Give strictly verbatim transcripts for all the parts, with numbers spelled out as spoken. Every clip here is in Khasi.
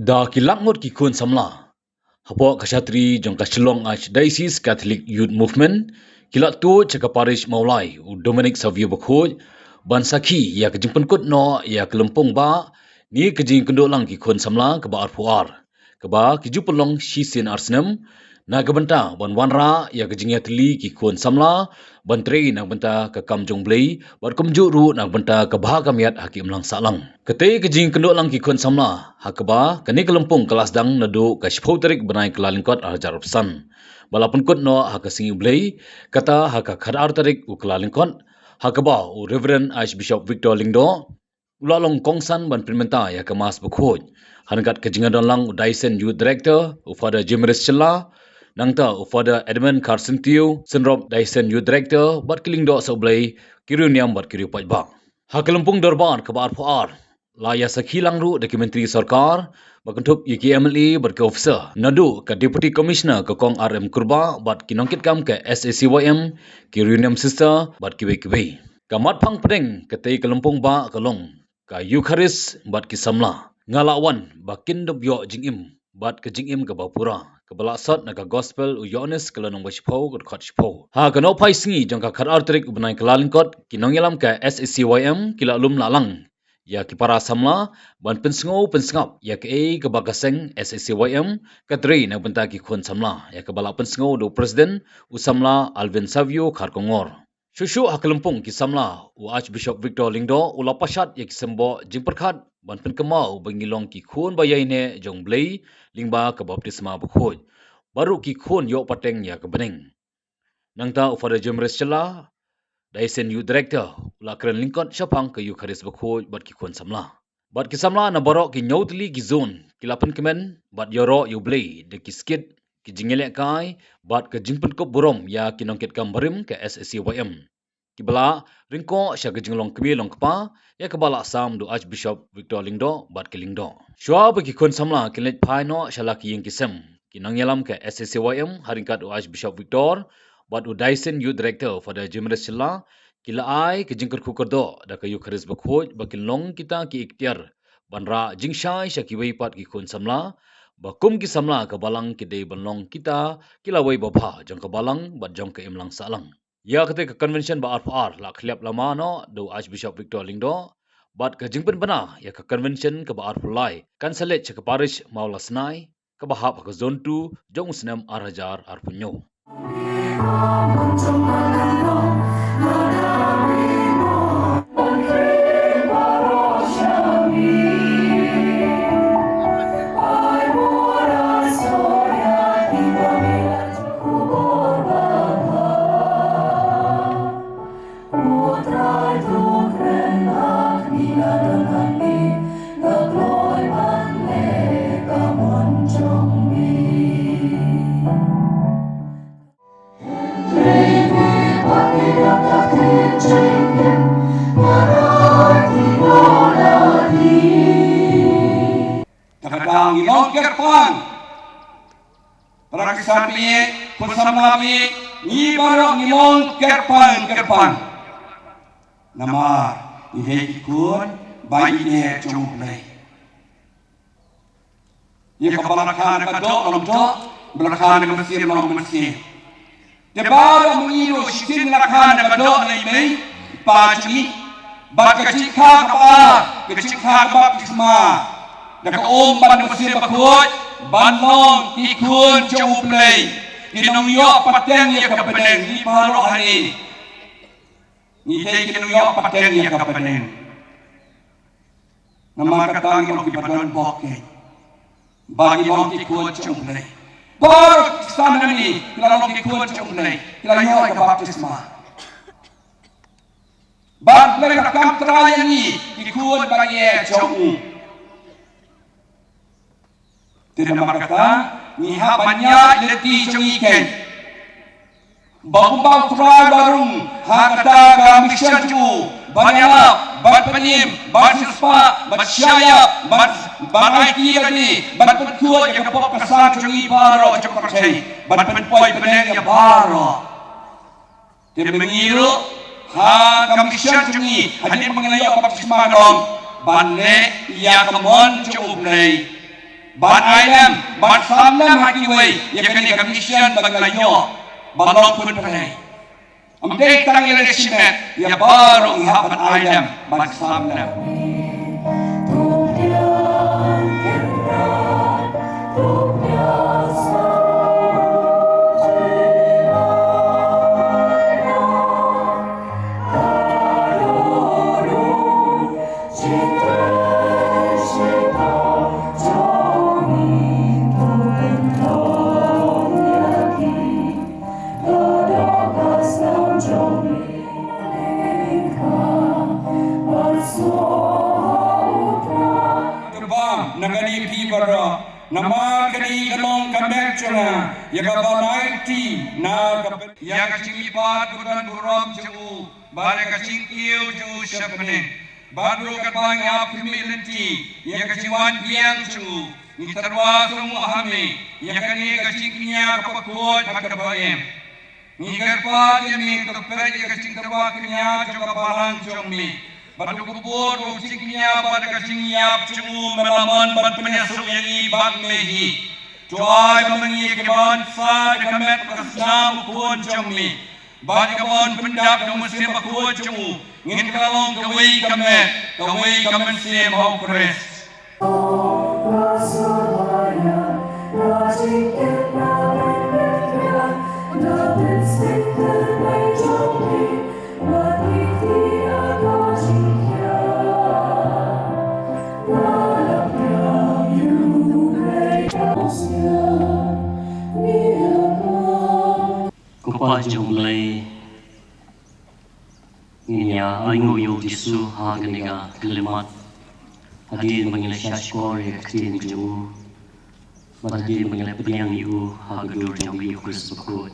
Da ki lak ngut ki khun samla hapoh ka shatri jong ka Shillong Archdiocese Catholic Youth Movement ki la tuid sha ka parish Mawlai u Dominic Savio Bakhuid ban sakhi ïa ka jingpynkut noh ïa ka lympung ba ne ka jingkynduh lang ki khun samla kaba arphew ar, kaba ki ju pynlong shisien ar snem na ka bynta ban wanrah ïa ka jingïatylli ki khun samla ban trei na ka bynta ka kam jong Blei bad kumjuh ruh na ka bynta ka bha ka miat ha ki imlang sahlang. Katei ka jingkynduh lang ki khun samla ha kaba kane ka lympung ka la sdang naduh ka shiphew tarik bnai Kyllalyngkot arhajar arphew san ba la pynkut noh ha ka sngi U Blei, kata ha ka khatar tarik u Kyllalyngkot, ha kaba u Reverend Archbishop Victor Lyngdoh u la long kongsan ban pynmynta ïa ka Mass bakhuid ha ryngkat ka jingdon lang u Diocesan Youth Director u Father Jimaris Shylla, nangta u Father Edmund Kharsyntiu, synrop Diocesan Youth Director, bad ki lyngdoh sohblei, ki riewniam bad ki riew paidbah. Ha ka lympung dorbar kaba arphew ar la ïa sakhi lang ruh da ki myntri sorkar ba kynthup ïa ki M L A bad ki officer, naduh ka Deputy Commissioner ka Kong R M Kurbah bad ki nongkitkam ka S A C Y M, ki riewniam sister bad kiwei kiwei. Ka mat phang pdeng katei ka lympung ba ka long ka Eukharist bad ki samla. Nga la wan ba kin dup ïoh jingim bad ka jingim kaba pura, kaba la sot na ka Gospel u Ïoannis ka lynnong ba shiphew ka dkhot shiphew. Ha ka nohphai sngi jong ka khatar tarik u bnai Kyllalyngkot, ki nongïalam ka S A C Y M ki la lum la lang ïa ki para samla ban pynsngew pynsngap ïa kaei kaba ka seng S A C Y M ka trei na bynta ki khun samla, ïa kaba la pynsngew da u President u samla Alvin Savio Kharkongor. Shuh shuh ha ka lympung ki samla, u Archbishop Victor Lyngdoh u la pashat ïa ki symboh jingpyrkhat ban pynkynmaw ba ngi long ki khun ba ïaineh jong Blei lyngba ka baptisma bakhuid, baroh ki khun ïoh pateng ïa ka bneng. Nangta u Father Jimaris Shylla, Diocesan Youth Director, u la kren lyngkot shaphang ka Eukharist bakhuid bad ki khun samla. Bad ki samla na baroh ki hynñiew tylli ki zone ki la pynkmen bad ïaroh ïa U Blei da ki skit, ki jingïalehkai bad ka jingpynkup burom ïa ki nongkitkam barim ka S A C Y M, kiba la ryngkoh sha ka jinglong kmie long kpa ïa kaba la sam da u Archbishop Victor Lyngdoh bad ki lyngdoh. Shuwa ba ki khun samla kin leit phai noh sha la ki ïing ki sem, ki nongïalam ka S A C Y M ha ryngkat u Archbishop Victor bad u Diocesan Youth Director Father Jimaris Shylla ki la ai ka jingkyrkhu kyrdoh da ka Eukharist bakhuid ba kin long kita ki iktiar ban rah jingshai sha kiwei pat ki khun samla, ba kum ki samla ka balang ki dei ban long kita ki lawei babha jong ka balang bad jong ka imlang sahlang. Ïa katei ka convention ba arphew ar la khlieh lama noh da u Archbishop Victor Lyngdoh, bad ka jingpynbna ïa ka convention kaba arphew lai kan sa leit sha ka parish Mawlasnai kaba hap ha ka zone two jong u snem arhajar arphew hynñiew. Kata ka daw ngi long kyrpang. Para Khristan ba ïeit, khun samla ba ïeit, ngi baroh ngi long kyrpang, kyrpang. Namar ngi dei ki khun ba ïeit jong U Blei. Ïa kaba la khan ka doh long doh, ba la khan ka mynsiem long mynsiem. Te baroh ma ngi ruh shisien la khan ka doh na i mei i pa jong ngi. Bad ka jingkha kaba ar, ka jingkha ka baptisma, da ka um bad ka mynsiem bakhuid, ban long ki khun jong U Blei, ki nongïoh pateng ïa ka bneng. Ngi baroh hangne ngi dei ki nongïoh pateng ïa ka bneng. Namar kata ngi long kiba don bok keiñ ba ngi long ki khun jong U Blei. Baroh ki Khristan hangne ki la long ki khun jong U Blei, ki la ïoh ïa ka baptisma. Bad U Blei u la kam trai ïa ngi ki khun ba ïeit jong u. Te namar kata ngi hap ban ïaid lynti jong ngi keiñ. Ba kumba U Trai u la rung ha kata ka mission jong u, ban ïalap, ban pynim, ban siewspah, ban shah ïap, ban, ban aiti ïa lade, ban pynkhuid ïa ka pop ka sam jong ngi baroh jong ka pyrthei, ban pynpoi bneng ïa baroh. Te ma ngi ruh ha ka mission jong ngi, hadien ba ngi la ïoh baptisma, ka long ban leh ïa ka mon jong U Blei. Ban ailem, ban sam lem ha kiwei ïa kane ka mission ba ngi la ïoh ban long khun pyrthei. Ym dei tang ïa lade shimet, ïa baroh ngi hap ban ailem ban sam lem. Kyrpad na kane phi baroh, namar kane ka long ka met jong nga ïa ka ban aiti na ka pyn-, ïa ka jingmihpat ka ban burom jong u bad ïa ka jingkiew jong u sha bneng. Bad ruh katba ngi ap khmih lynti ïa ka jingwan biang jong u, ngi tyrwa sngewbha ha me ïa kane ka jingkñia kaba khuid bad kaba im. Ngi kyrpad ïa me to peit ïa ka jingtyrwa kñia jong ka balang jong me bad to kyrpad ïa ka jingkñia bad ka jingïap jong u, me la mon ban pynïasuk ïa ngi bad me hi. To ai ba ma ngi ki ban sa da ka met ka snam u Khun jong me. Bad ïa ka ban pyndap da u Mynsiem Bakhuid jong u, ngin kylla long kawei ka met, kawei ka mynsiem ha u Khrist. Ko Pa jong U Blei, ngin ïa ainguh ïa u Jisu ha kane ka khyllipmat, hadien ba ngi la shahshkor ïa ka ktien jong u, bad hadien ba ngi la pdiang ïa u ha ka dur jong ka Eukharist bakhuid.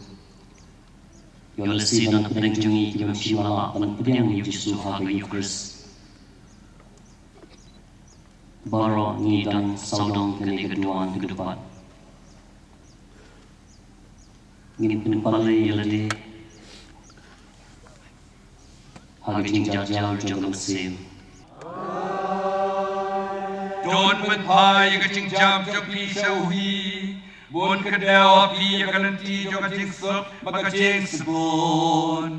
Ïa lehse don hapdeng jong ngi ki bym shym la lah ban pdiang ïa u Jisu ha ka Eukharist. Baroh ngi dang sawdong kane ka duwan ka dupat. Ngin pynpalei ïa lade ha ka jingjarjar jong ka mynsiem. To pynphai ïa ka jingjam jong phi sha u hi, bun kdew ha phi ïa ka lynti jong ka jingsuk bad ka jingsbun.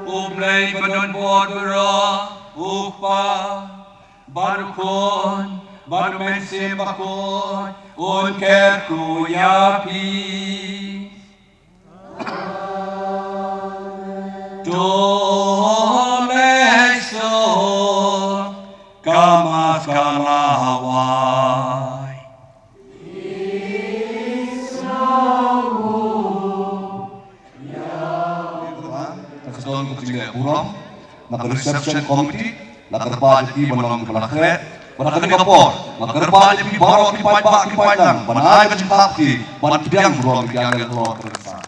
U Blei ba don bor baroh, u Kpa bad u Khun bad u Mynsiem Bakhuid, un kyrkhu ïa phi. To leit suk, ka Mass ka la wai. Ka don ka jingleh burom na ka reception committee, nga kyrpad ïa ki ban long kiba la khreh. Bad ha kane ka por nga kyrpad ïa phi baroh ki paidbah ki paidlang ban ai ka jingthap ki ban pdiang burom ïa ki angel halor ka rynsan.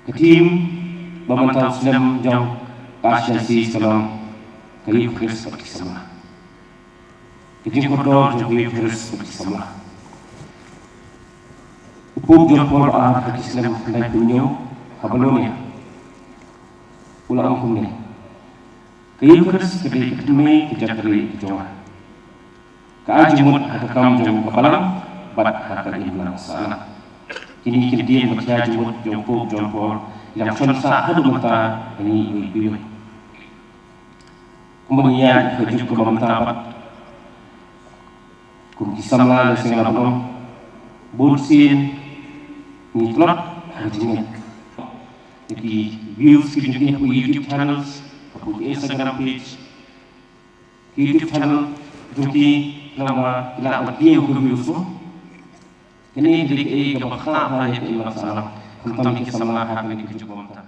Ka theme ba mynta u snem jong ka Archdiocese ka long ka Eukharist bad ki samla. Ka jingkordor jong ka Eukharist bad ki samla. U Pope John Paul ba ar ha ki snem khyndai phew hynñiew Ha Bologna u la ong kumne: Ka Eukharist ka dei ka thymmei ka jaka rieh ka jong nga. Ka ai jingmut ha ka kam jong ka Balang bad ha ka imlang sahlang. Kine ki ktien ba khia jingmut jong u Pope John Paul ki dang shon sah haduh mynta ha ngi iwei pa iwei. Kumba ngi ïaid ha ka juk kaba mynta pat, kum ki samla lehse nga lah ban ong, bunsien ngi tlot ha ka jingngeit ïa ki views ki jong ki hapoh YouTube channels, hapoh ki Instagram page, ki YouTube channel jong ki, namar ki lah ban kiew ki views mo. Kane ka dei kaei kaba khlad bha ïa ka imlang sahlang, khamtam ïa ki samla ha kane ka juk ba mynta.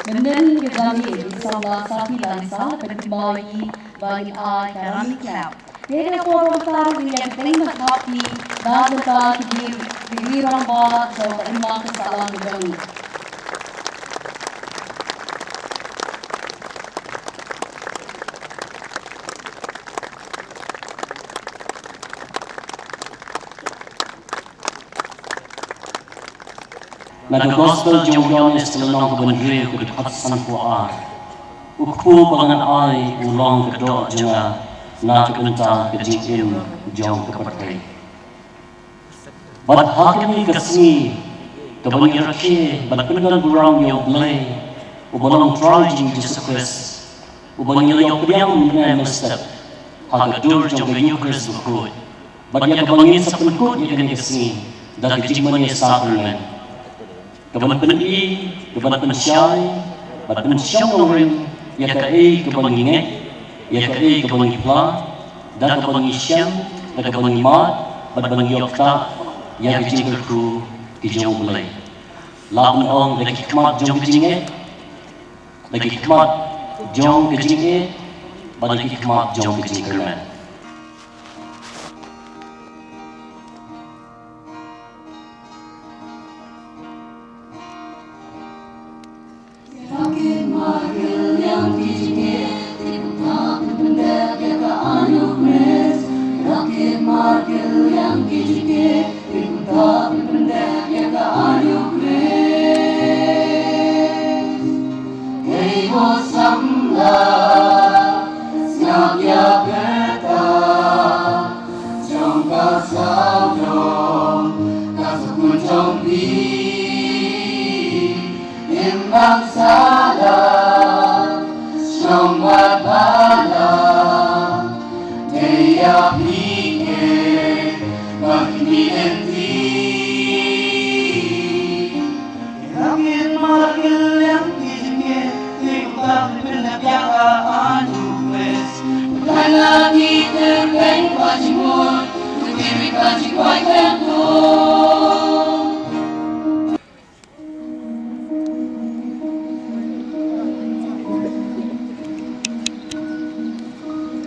Mynnin ka jingïaid, ki samla Sati Lyngsa la pynkhmih ïa ki ba ngin ai ka Rani Clap. Te ha kane ka por ba mynta ruh ngin ïa kdew ban thap ïa ki na ka bynta ki, ki rangbah jong ka imlang ka sahlang ka jong ngi. Na ka Gospel jong u Ïoannis ka lynnong kaba hynriew ka dkhot sanphew ar: U Kpu ba ngan ai u long ka doh jong nga na ka bynta ka jingim jong ka pyrthei. Bad ha kane ka sngi kaba ngi rakhe ban pyndonburom ïa U Blei uba long Trai jong ngi Jisu Khrist, uba ngi la ïoh pdiang mynne mynstep ha ka dur jong ka Eukharist bakhuid, bad ïa kaba ngin sa pynkut ïa kane ka sngi da ka jingmane sakramen, ka ban pyni, ka ban pynshai bad pynshong nongrim ïa kaei kaba ngi ngeit, ïa kaei kaba ngi phla, da kaba ngi shem, da kaba ngi mad, bad ba ngi ïoh ktah ïa ka jingkyrkhu ka jong U Blei. Lah ban ong da ki khmat jong ka jingngeit, da ki khmat jong ka jingïeit, bad da ki khmat jong ka jingkyrmen. Jong ka sawdong ka sukun jong phi, im bang sala, shong wat bala, dei ïa phi ke ba ki lynti.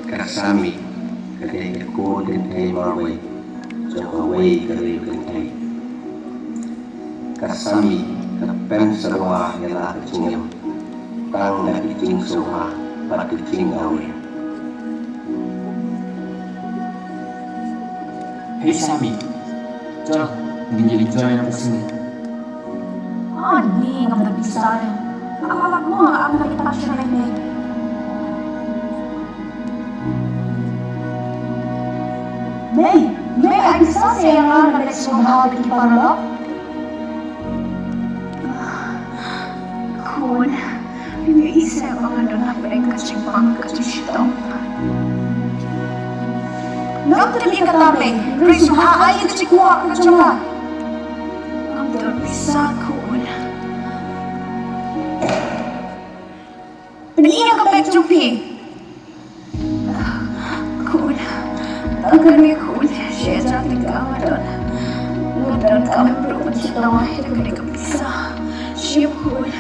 Ka Sami ka dei ka khun kynthei marwei jong kawei ka ri kynthei. Ka Sami ka pynsyrwa ïa la ka jingim tang da ka jingsngewbha bad ka jingawei. Hei Sami, jong ngin ïa enjoy na ka sngi. Ani ngam da pisa re. Ama lak mo nga ap na ki pyrshah nai nei. Nei, nei ai pisa se ïa nga na leit sngewbha bad ki paralok. Khun, ngi ïohi se ba nga don ha pdeng ka jingpang ka jingshitom. Ngam tip ïa kata mei, hynrei sngewbha ai ïa ka jingkwah ka jong nga. Ngam don pisa khun. Pynïeng ka bag jong phi. Khun, tang kane khun, shi hajar tyngka nga don. Nga donkam ruh ban shet dawai da kane ka pisa. Shim khun.